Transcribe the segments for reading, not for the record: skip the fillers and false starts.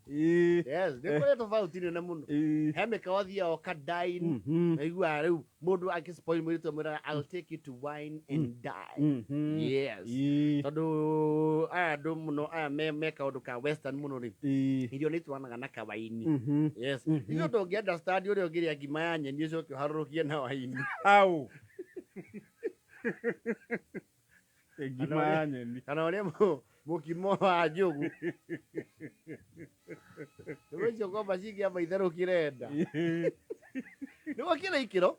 Yes, nĩ kũrĩ tofauti nene mũno. He mĩkawa thiaga ũka dine, naiguaga rĩu mũndũ akĩ-spoil mũirĩtu amwĩraga, "I'll take you to wine and dine." Yes. Tondũ aya andũ mũno aya me kaũndũ ka western mũno rĩ, irio nĩ itwaranaga na kawaini. Yes. Ithuĩ ndũngĩ understand ũrĩa ũngĩrĩa ngima ya nyeni ũcoke ũharũrũkie na waini. Hau. Ngima ya nyeni. Kana ũrĩe mũkimo wa njũgũ. Rĩu icio ngomba cingĩamba itherũkĩre nda. Nĩguo kĩrĩ ikĩro.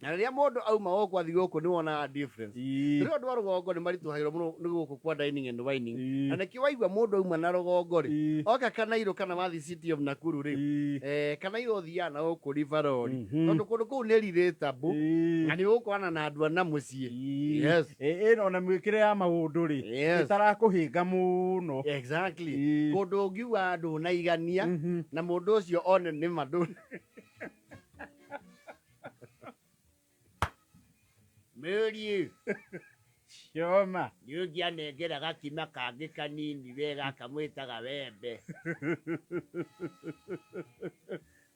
Na rĩrĩa mũndũ auma gũkũ athiĩ gũkũ nĩ wonaga difference. Rĩu andũ a rũgongo nĩ maritũhagĩrwo mũno nĩ gũkũ kwa dining and wining. Na nĩkĩo waigua mũndũ auma na rũgongo rĩ, oka Kanairo kana wathiĩ City of Nakuru rĩ, Kanairo ũthiaga na gũkũ River Road. Tondũ kũndũ kũu nĩ relatable na nĩ ũgũkorana na andũ a na mũciĩ. Yes. Ĩ ona mĩkĩre ya maũndũ rĩ, ĩtarakũhĩnga mũno. Exactly. Kũndũ ũngiuga ndũnaigania na mũndũ ũcio one nĩ ma ndũ Mĩriĩ. Cioma. Nĩ ũngĩanengera gakima kangĩ kanini we gaka mwĩtaga wembe.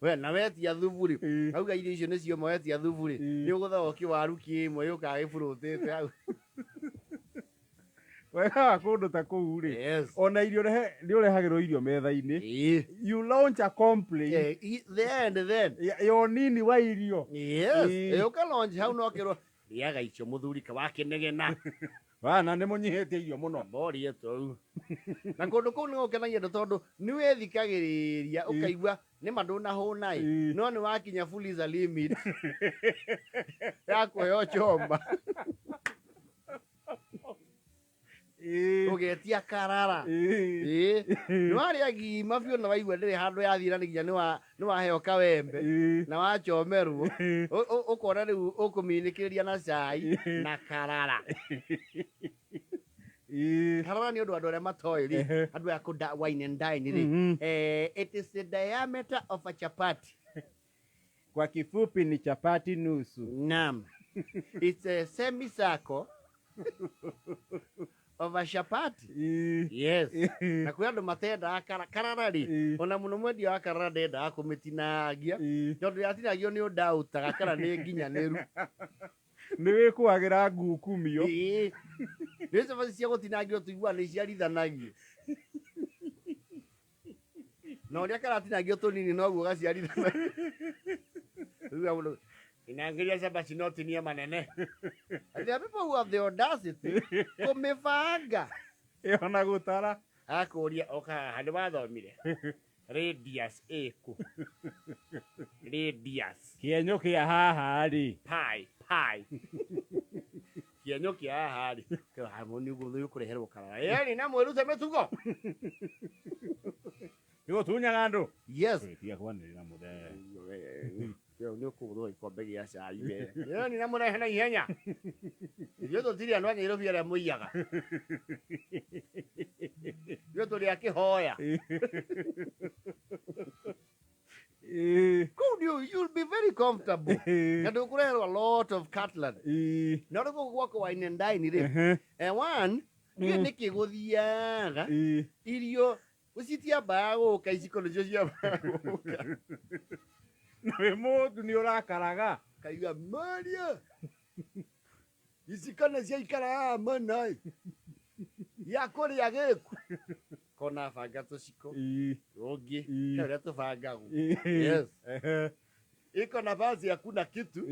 We na wetia thubu rĩ, auga irio icio nĩ cioma wetia thubu rĩ, nĩ ũgũthaga kĩwaru kĩmwe gĩũkaga gĩburũtĩte hau. Wega wa kũndũ ta kũu rĩ, ona irio nĩ ũrehagĩrwo irio metha-inĩ. You launch a complaint. There and then. Ya ũnini wa irio. Yes. Ũka launch hau no kĩrwo rĩaga icio mũthuri ka wakĩnegena. Wana nĩ mũnyihĩtie irio mũno. Mborie tou. Na kũndũ kũu nĩ gũkenagia andũ tondũ nĩ wĩthikagĩrĩria ũkaigua nĩ ma ndũnahũna ĩ, no nĩ wakinya fuliza limit ya kũheo choma. Ũgetia karara. Ĩĩ. Nĩ warĩa ngima biũ na waigua ndĩrĩ handũ yathiĩ na nginya nĩ waheo kawembe na wachomerwo. Ũkona rĩu ũkũminĩkĩrĩria na cai na karara. Karara nĩ ũndũ andũ arĩa matoĩ rĩ, andũ aya kũ wine and dine rĩ, it is the diameter of a chapati. Kwa kifupi ni chapati nusu. Naam. It's a semicircle of a chapati. Yes. Na kwĩ andũ matendaga karara rĩ, ona mũno mwendia wa karara ndendaga kũmĩtinangia, tondũ yatinangio nĩ ũndaũtaga kana nĩ nginyanĩru. Nĩ wĩkũagĩra ngukumio. Ĩĩ. Nĩ cabaci cia gũtinangio tũiguaga nĩ iciarithanagio. Na ũrĩa karatinangio tũnini noguo gaciarithanagio. Rĩu mũndũ, tinangĩria cabaci no tinie manene. And there are people who have the audacity kũmĩbanga. Ĩyo na gũtara. Akũria ũka haha nĩ wathomire? Radius ĩkũ? Radius. Kĩenyũ kĩa haha rĩ. Pi, pi. Kĩenyũ kĩa haha rĩ. Nĩ ũkũreherwo karara. Ĩĩ na mwĩrute mĩtugo. Nĩ gũtunyaga andũ. Yes. Tiga kwanĩrĩra mũthee. Nĩ ũkũgũrwo gĩkombe gĩa cai we. Ĩĩ na mũrehe na ihenya. Ithuĩ tũtirĩ andũ a Nyairobi arĩa mũiyaga. Ithuĩ tũrĩ a kĩhoya. Kũu nĩ you'll be very comfortable. Na ndũkũreherwo a lot of cutlery. No rĩu gũkũ gwakwa wine and dine rĩ, one, ndiũĩ nĩkĩ gũthiaga irio citiambaga gũka iciko nĩcio ciambaga gũka. Na wĩ mũtu nĩ ũrakaraga. Kaigua Maria iciko nĩ ciaikara haha mũno ĩ. Gĩa kũrĩa gĩku. Kona banga tũciko. Ũngĩ he ũrĩa tũbangagwo. Yes. Iko nafasi hakuna kitu.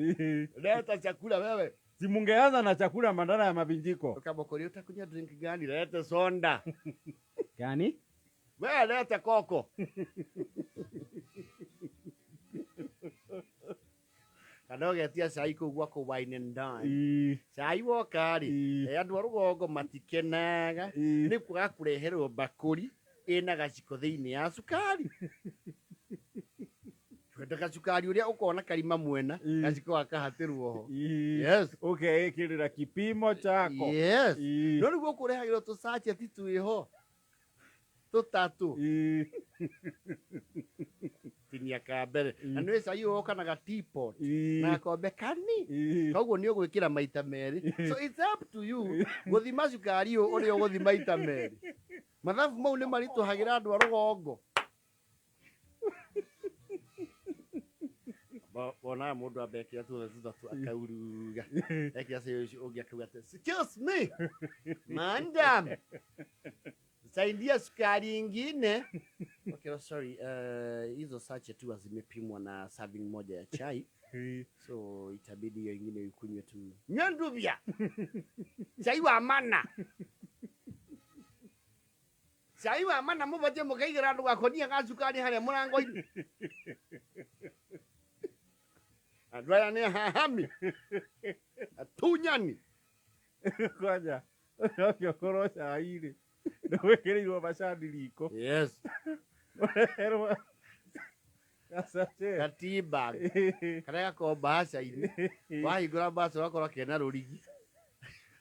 Leta chakula wewe. Si mungeanza na chakula badala ya mavinjiko. Ukamũkũria utakunywa drink gani? Lete soda. Gani? We lete koko. Kana ũgetia cai kũu gwaku wine and dine. Cai woka rĩ, andũ a rũgongo matikenaga nĩ kwaga kũreherwo mbakũri ĩna gaciko thĩinĩ ya cukari. Twenda gacukari ũrĩa ũkona karima mwena, gaciko gakahatĩrwo ho. Yes. Ũkeĩkĩrĩra kipimo chako. Yes. No rĩu gũkũ ũrehagĩrwo tũ sachet twĩho tũtatũ. Tinia ka mbere. Na nĩ cai ũyũ ũkanaga teapot na gakombe kani. Koguo nĩ ũgwĩkĩra maita merĩ. So it's up to you gũthima cukari ũyũ ũrĩa ũgũthima maita merĩ. Mathabu mau nĩ maritũhagĩra andũ a rũgongo. Wonaga mũndũ ambe ekĩra tuothe tũtatũ akauruga. Ekĩra cai ũcio ũngĩ akauga atĩ, excuse me, madam, saidia sukari ingine. Okay, sorry, hizo sachet tu zimepimwa na serving moja ya chai. So itabidi hiyo ingine ikunywe tu. Nyanduvya. Chai wa mana. Chai wa mana mubatie mukaigĩra andũ gakonia ga cukari harĩa mũrango-inĩ. Andũ aya nĩ hahami. Atunyani. Kwanja ũcoke ũkorwo cai rĩ nĩwĩkĩrĩirwo macani riko. Yes. Ũreherwo gacachet. Ga tea bag. Karĩa gakoragwo mbaca-inĩ. Wahingũra mbaca ũgakora kena rũrigi.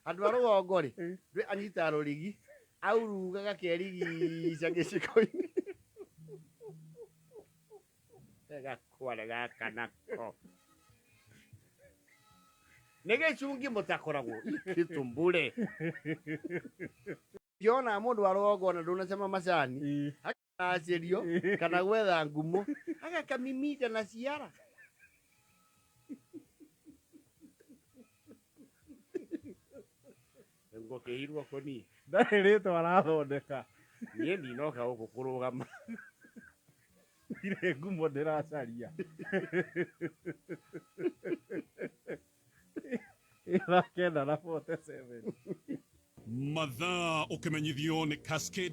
Andũ a rũgongo rĩ, ndũĩ anyitaga rũrigi, auruga gakerigica gĩciko-inĩ. Gakware gaka nako. Nĩ gĩcungi mũtakoragwo gĩtũmbũre. Ũngĩona mũndũ wa rũgongo ona ndũnacama macani, acĩrio kana gwetha ngumo, agakamimita na ciara. Ngũkĩirwo kũ niĩ? Ndarĩ rĩtwa arathondeka. Niĩ ndinoka gũkũ kũrũgama. Ndirĩ ngumo ndĩracaria. Ĩthaa 9:47. Mathaa ũkĩmenyithio nĩ Cascade.